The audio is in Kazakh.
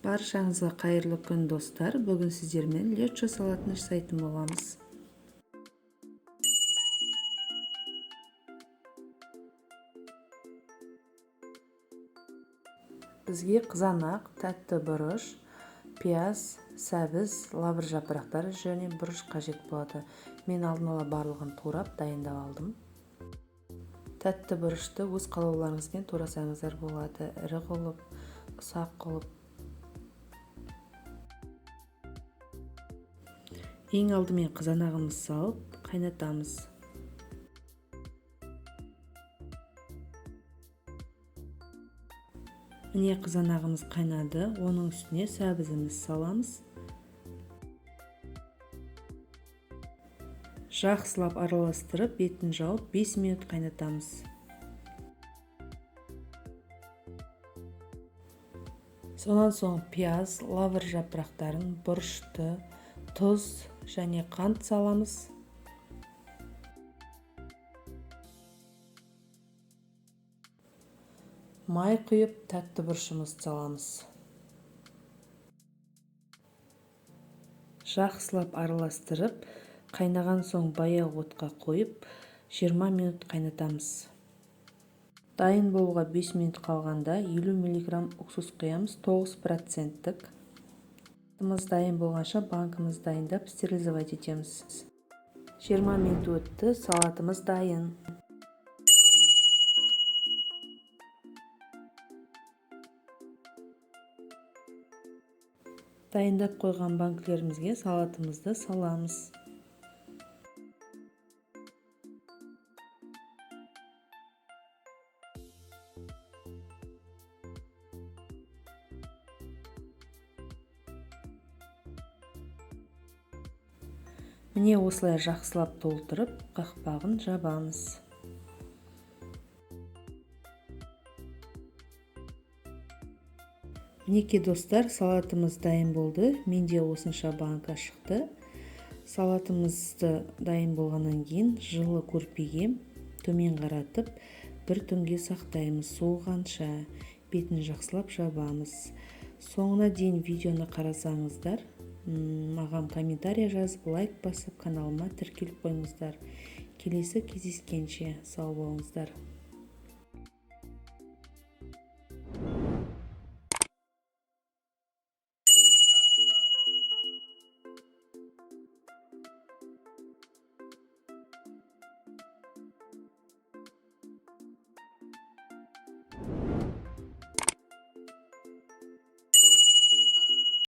Баршаңызға қайырлы күн, достар! Бүгін сіздермен лечо салатын жасайтын боламыз. Бізге қызанақ, тәтті бұрыш, пияз, сәбіз, лавр жапырақтары және бұрыш қажет болады. Мен алдын ала барлығын турап дайындап алдым. Тәтті бұрышты өз қалауларыңызбен турасаңыздар болады. Ірі қылып, ұсақ қылып. Ең алдымен қызанағымызды салып қайнатамыз. Міне, қызанағымыз қайнады, оның үстіне сәбізімізді саламыз. Жақсылап араластырып, бетін жауып 5 минут қайнатамыз. Сонан соң пияз, лавр жапырақтарын, бұрышты, тұз және қант саламыз. Май құйып, тәтті бұрышымызды саламыз. Жақсылап араластырып, қайнаған соң баяу отқа қойып, 20 минут қайнатамыз. Дайын болуға 5 минут қалғанда 50 миллиграмм уксус құямыз, 9%-тік. Салатымыз дайын болғанша банкімізді дайындап стерилизовать етеміз. 20 минут өтті, салатымыз дайын. Дайындап қойған банкілерімізге салатымызды саламыз. Міне, осылай жақсылап толтырып, қақпағын жабамыз. Мінекей, достар, салатымыз дайын болды. Менде осынша банка шықты. Салатымызды дайын болғаннан кейін жылы көрпеге төмен қаратып, бір түнге сақтаймыз, суығанша. Бетін жақсылап жабамыз. Соңына дейін видеоны қарасаңыздар, маған комментарий жазып, лайк басып, каналыма тіркеліп қойыңыздар. Келесі кездескенше сау болыңыздар.